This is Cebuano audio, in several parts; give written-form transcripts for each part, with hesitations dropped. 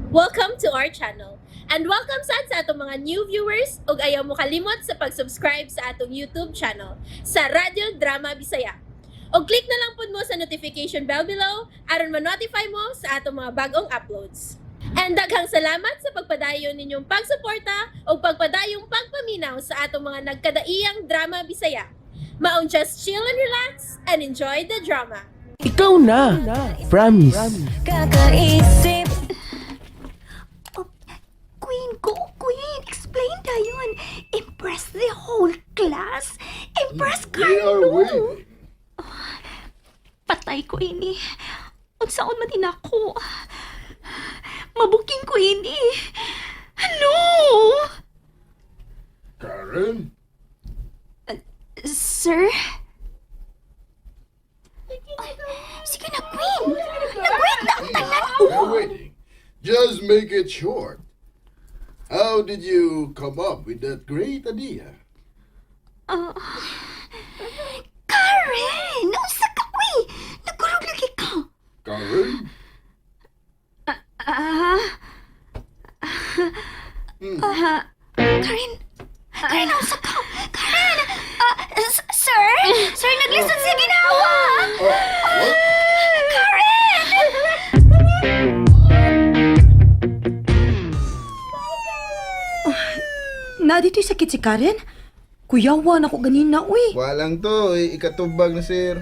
Welcome to our channel. And welcome sad sa atong mga new viewers ug ayaw mo kalimot sa pag-subscribe sa atong YouTube channel sa Radyo Drama Bisaya. Og click na lang pud mo sa notification bell below aron ma-notify mo sa atong mga bagong uploads. And daghang salamat sa pagpadayon ninyong pagsuporta ug pagpadayong pagpaminaw sa atong mga nagkadaiyang drama Bisaya. Maong just chill and relax and enjoy the drama. Ikaw na. Promise. Kakaisip. Oh, Queen, go, Queen! Explain dayon. Impress the whole class. Impress We are Carlo. waiting. Patay ko ini. Unsaon man din ako. Mabuking ko ini. Ano? Karen? Sir? Ay, sige na, Queen! Nag-wait na ang tanan! We're waiting. Just make it short. How did you come up with that great idea? Karen! Unsa ka, uy! Nagkurog lagi ka. Karen? Ah. Ah, Karen! Karen, unsa ka? Karen! Ah, sir? Sir, naglisod siya ginawa! What? Karen! Na dito'y sakit si Karen? Kuyawan ako ganina, uy. Walang to, eh, ikatubag na sir.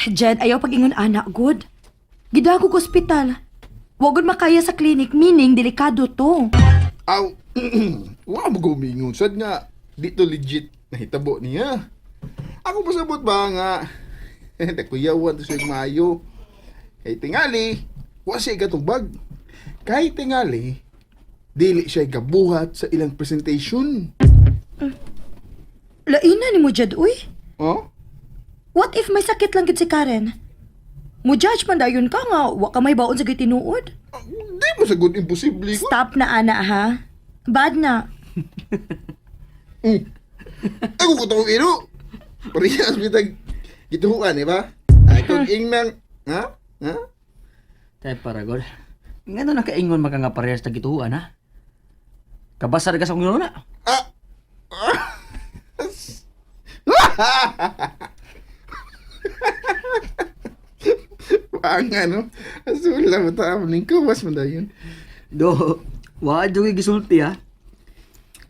Jed, ayaw pag-ingon ana, good. Gidago ko ospital. Wag gud makaya sa clinic, meaning delikado to. Aw, wa mo gumingon. Sad nga, dito legit nahitabo niya. Ako pasabot ba nga, nakuyawan to siya maayo. Kay tingali, wa siya ikatubag. Kay tingali, dili siya ikabuhat sa ilang presentation. Laina ni mo, Jed, uy. Oh? What if may sakit lang gid si Karen? Mo judge man dayon ka nga, wa ka may baon sa gitinuod. Ah, di mo sagot imposible ko. Stop na ana ha. Bad na. Ako ko tong ino. Parehas bitag gituhuan, di ba? Ay kung ingnang, ha? Ha? Tay paragol. Ngano nakaingon man ka nga parehas ta gituan ha? Kabasar ka sa kong na. Ah. Paanga, no? Asula mo ta ning kuwas man dayon. Do, wa jud gyud gisulti ha.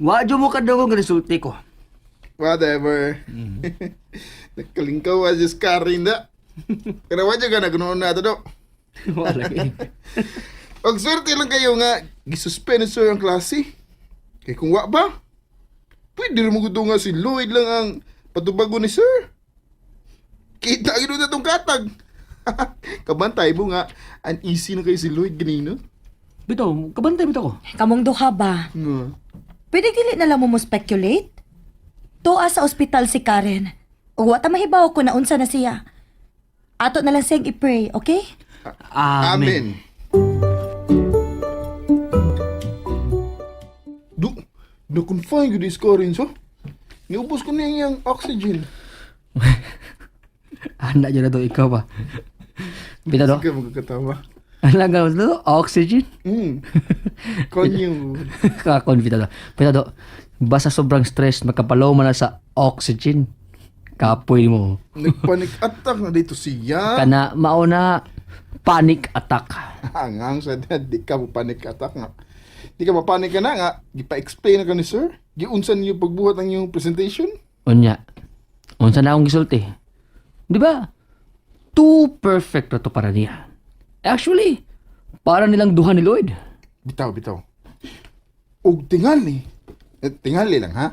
Wa jud mo kadungog nga gisulti ko. Whatever. Nakalingkaw as just carrying da. Pero wa jud ka nagnoon na to do. Wala kay. Og swerte lang kayo nga gisuspend ni sir ang klase. Kay kung wa ba, pwede rin mo gusto nga si Lloyd lang ang patubago ni sir. Kita gino na tong katag. Kabantay mo nga, uneasy na kayo si Lloyd ganino. Bitaw, kabantay bitaw ko. Kamong duha ba? Nga. Pwede dili na lang mo speculate? Tuwa sa ospital si Karen. Ug wa ta mahibaw ko na unsa na siya. Ato na lang siyang i-pray, okay? Amen. Amen. Du, na-confine ko this Karen, so? Niubos ko niya yung oxygen. Ana jud na to ikaw ba. Bitaw do. Sige, magkakatawa. Ana ga do oxygen. Konyo. Kakon bitaw do. Bitaw do. Basta sobrang stress makapalaw man na sa oxygen. Kapoy mo. Nagpanic attack na dito siya. Kana mao na panic attack. Hangang sa dad, di ka mo panic attack nga. Di ka mapanik ka na nga. Gipa-explain na ka ni sir. Giunsan niyo pagbuhat ang iyong presentation. Unya. Unsa na akong gisulti? Di ba? Too perfect na to para niya. Actually, para nilang duha ni Lloyd. Bitaw, bitaw. Og tingali. Eh, tingali lang ha.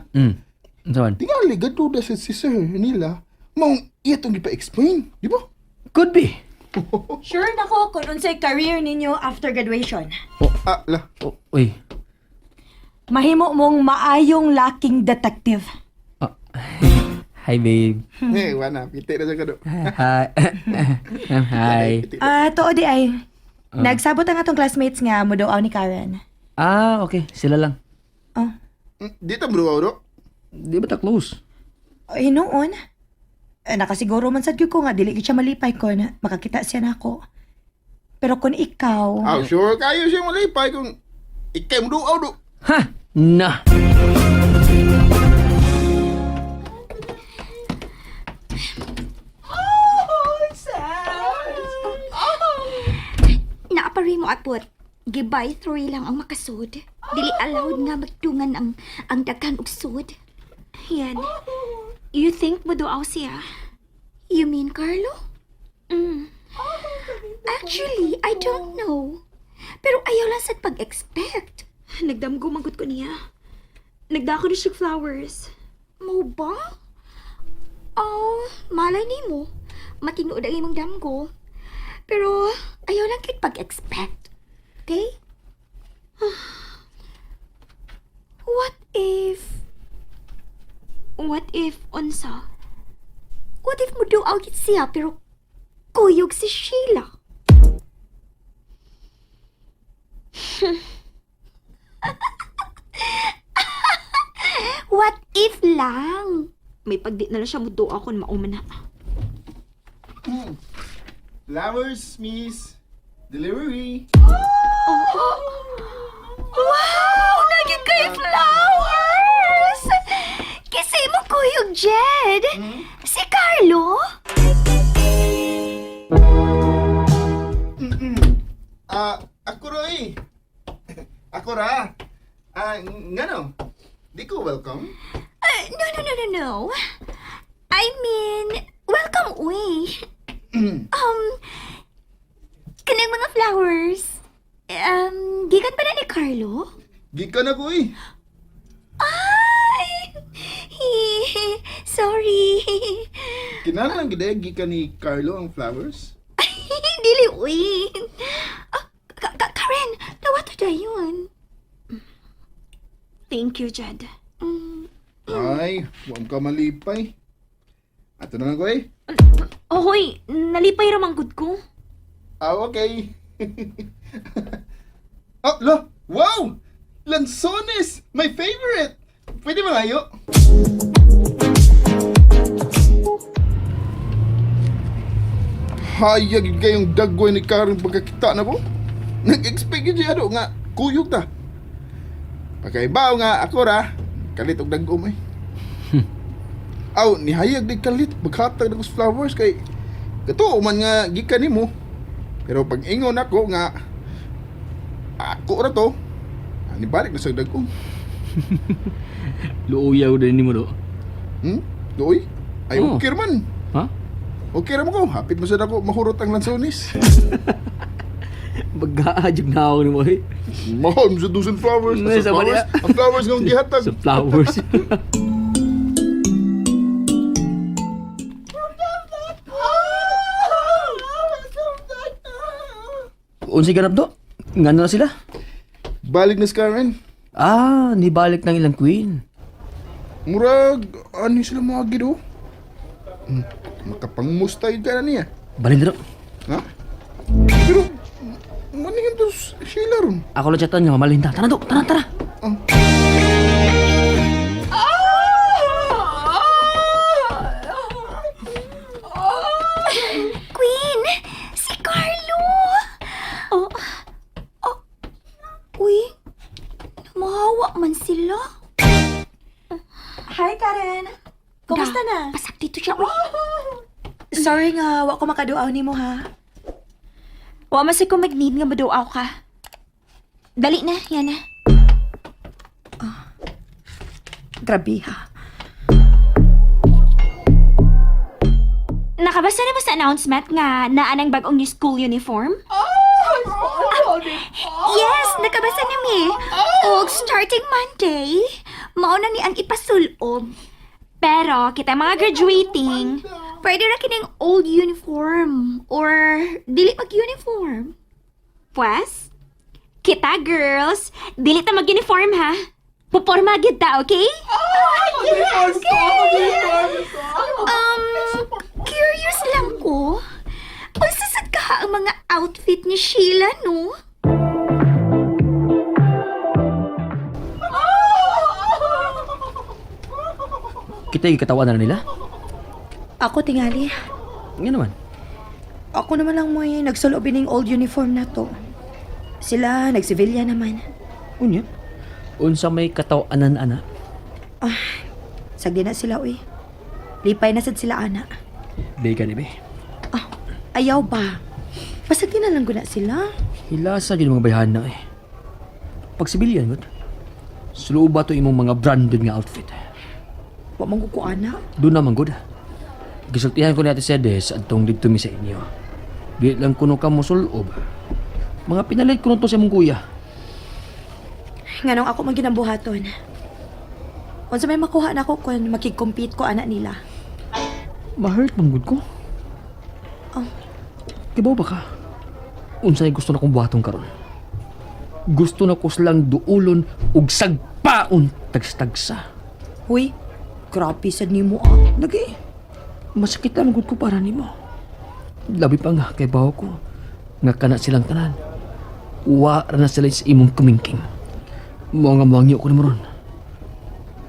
Unsa man? Tingali, gaduda sa si sir nila. Maong iya tong gipa-explain. Di ba? Could be. Sure na ko kung unsay career ninyo after graduation. Ah, la. Oh, uy. Mahimo mong maayong laking detective. Ah. Hi, babe. Eh, wala. Piti na siya ka do. Hi. Hi. Ah, tuo di ay. Nagsabot ang atong classmates nga mo daw ni Karen. Ah, okay. Sila lang. Oh, Di ta bro, do. Di ba ta close? ay noon. Eh, nakasiguro man sad gyud ko nga dili gyud siya malipay kon makakita siya nako. Pero kung ikaw, Ah, sure kayo siya malipay kung ikay mo duaw do. Ha! Na! Naapari mo apot. Gibay three lang ang makasud. Dili allowed nga magtungan ang daghan og sud. Yan. You think muduaw siya? You mean Carlo? Mm. Actually, I don't know. Pero ayaw lang sa pag-expect. Nagdamgo manggod ko niya. Nagdako ni siya flowers. Mo ba? Oh, malay nimo. Matinuod ang imong damgo. Pero ayaw lang kit pag-expect. Okay? What if... What if unsa? What if muduaw gid siya pero kuyog si Sheila? What if lang? May pagdi na lang siya muduaw kon mauma na. Flowers, miss. Delivery. Wow! Naging kay flowers! Kasi mo kuyog, Jed! Si Carlo? Ah, ako ra eh. Ako ra. Ah, ngano? Di ko welcome. No, no, no, no, no. I mean, welcome, uy. Kanang mga flowers. Gikan pa na ni Carlo? Gikan ako eh. Ay! Sorry. Kinahanglan gid eh, gikan ni Carlo ang flowers. Dili, uy. Ah, Karen, tawa to dayon. Thank you, Jed. Ay, huwag ka malipay. Ato na lang ko eh. Oh, hoy, nalipay ra manggod ko. Ah, okay. Oh, lo! Wow! Lansones! My favorite! Pwede ba ngayo? Hayag yun kayong dagway ni Karen pagkakita na po. Nag-expect yun siya do nga kuyog ta. Pagkaibaw nga ako ra, kalit og dagom eh. Aw, nihayag di kalit paghatag na sa flowers kay katuo man nga gikan nimo. Pero pag ingon ako nga ako ra to, ani balik na sa dagom. Luuyaw din ni mo do. Doy? Ay, Oo. okay man. Ha? Okay ra man ko. Hapit mo sad ako mahurot ang lansones. Magkaajag na ako ni mo eh. Mahal mo sa dozen flowers. Ay, Sa sa flowers, bali- ang flowers nga gihatag. Sa flowers. Unsay ganap do? Ngano na sila? Balik na si Karen. Ah, nibalik ng ilang queen. Murag, ano sila mga gido? Makapangmustay ka na niya. Balin do. Ha? Pero, maningan to Sheila ron. Ako lang chatan nga mamalin ta. Tara do, tara tara. Ah. Queen! Si Carlo! Oh. Oh. Uy, namahawa man sila. Hi Karen! Kumusta na? Pasak dito siya, uy. Sorry nga, wa ko makaduaw nimo ha. Wa man ko mag-need nga muduaw ka. Dali na, yan na. Grabe ha. Nakabasa na ba sa announcement nga naa ng bagong new school uniform? Yes, nakabasa na mi. Og starting Monday, mao na ni ang ipasulob. Pero kita mga graduating, Pwede ra kining old uniform or dili mag-uniform. Pwes, kita girls, dili ta mag-uniform ha. Puporma gid ta, okay? Um, curious lang ko. Unsa sad ka ang mga outfit ni Sheila, no? Kita gikatawan na nila. Ako tingali. Nga naman. Ako naman lang mo eh, nagsulob ining old uniform na to. Sila, nag-civilian naman. Unya? Unsa may kataw-anan ana? Sagdi na sila, uy. Lipay na sad sila, ana. Di ka be. Ah, ayaw ba? Pasagdi na lang guna sila. Hilasa gyud mga bayhana eh. Pag civilian gud. Suluob ba to imong mga branded nga outfit? Wa man ko ana. Doon naman gud. Gisultihan ko ni Ate Sedes adtong didto mi sa inyo. Di lang kuno ka mosulob. Mga pinalit kuno to sa imong kuya. Nganong ako man ginambuhaton. Unsa may makuha nako kung makig-compete ko ana nila. Ma-hurt man gud ko. Oh. Kibaw ba ka? Unsay gusto na kong buhaton karon? Gusto na ko silang duulon ug sagpaon tagstagsa. Huy, grabe sad nimo ah. Lagi. Masakit lang gud ko para nimo. Labi pa nga kay bawo ko nga kana silang tanan. Wa ra na sila sa imong kumingking. Mo nga moangyo ko nimo ron.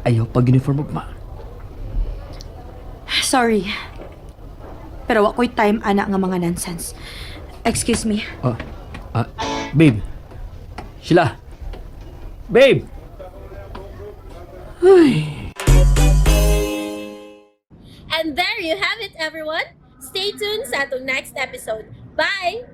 Ayaw pag uniform ugma. Sorry. Pero wa ko'y time ana nga mga nonsense. Excuse me. Ah, ah, babe. Sila. Babe. And there you have it, everyone. Stay tuned sa atong next episode. Bye!